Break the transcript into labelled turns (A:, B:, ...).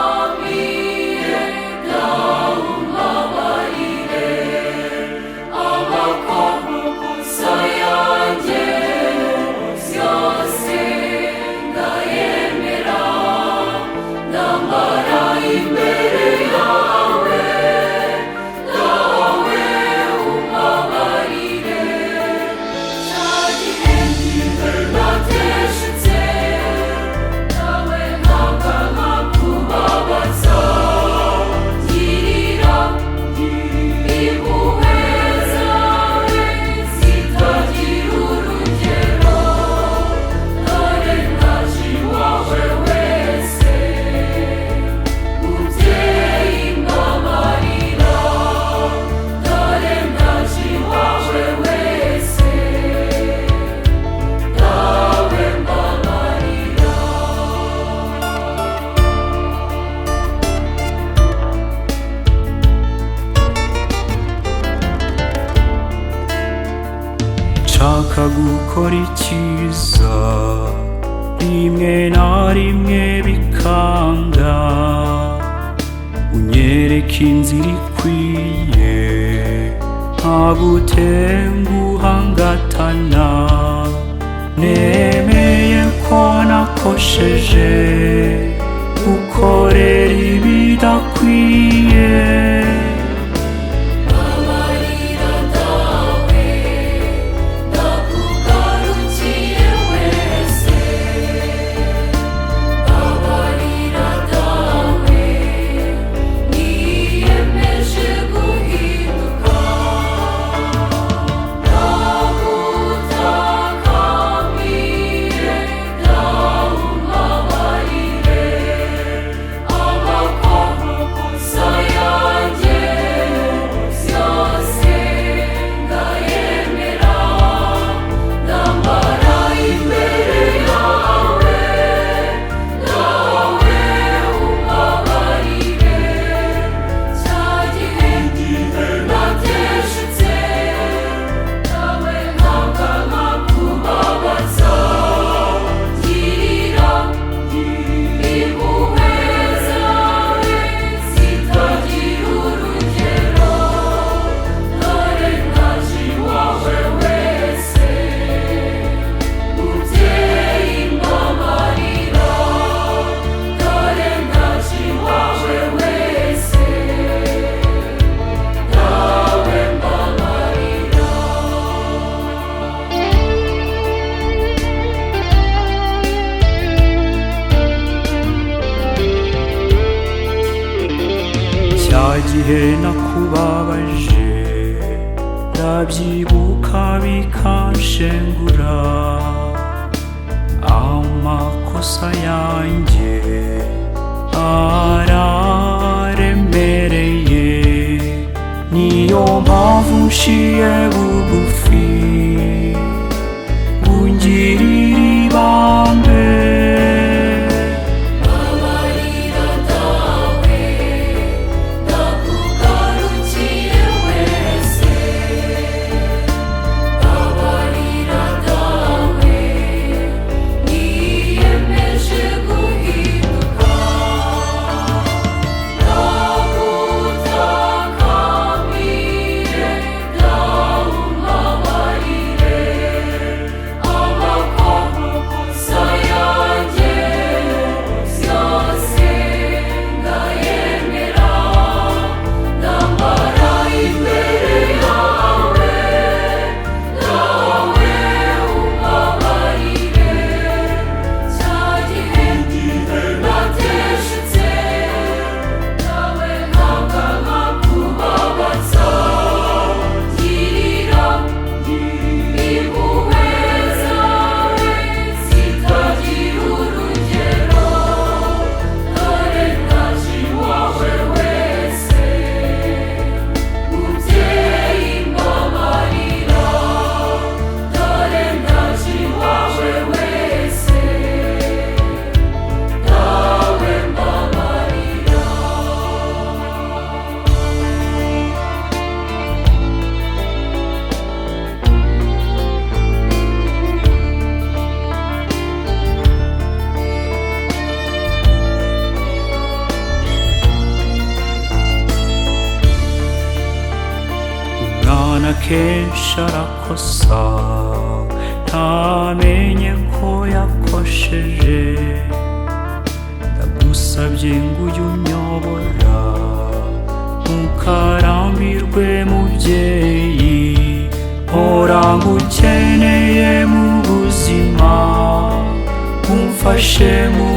A: Ndagutakamiye ndawumbabarire amakosa yanjye yose ndayemera ndambara imbere yawe nawe umbabarire cya gihe nateshutse nawe ntabwo kubabaza girira impuhwe zawe zitagira urugero dore ndaje iwawe wese mubyeyi mbabarira dore ndaje iwawe wese dawe mbabarira.
B: Nshaka gukora icyiza rimwe na rimwe bikanga, unyereka inzira ikwiye ntagutenguha ngatana. Nemeye ko nakosheje ukorera ibidakwiye.
A: Mbabarira dawe ndakugarukiye wese, mbabarira dawe niyemeje guhinduka, ndagutakamiye dawe umbabarire amakosa yanjye yose ndayemera ndambara imbere yawe nawe umbabarire cya gihe nateshutse nawe ntabwo kubabaza girira impuhwe zawe zitagira urugero dore ndaje iwawe wese mubyeyi mbabarira dore ndaje iwawe wese dawe mbabarira.
B: Cya gihe nakubabaje ndabyibuka bikanshengura, amakosa yanjye araremereye, niyo mpamvu nciye bugufi ungirira ibambe.
A: Mbabarira dawe ndakugarukiye wese, mbabarira dawe niyemeje guhinduka, ndagutakamiye dawe umbabarire amakosa
B: Kenshi arakosa ntamenye ko yakosheje. Ndagusabye ngo ujye unyobora, ntukarambirwe mubyeyi. Mpora ngukeneye mu buzima, umfashe mu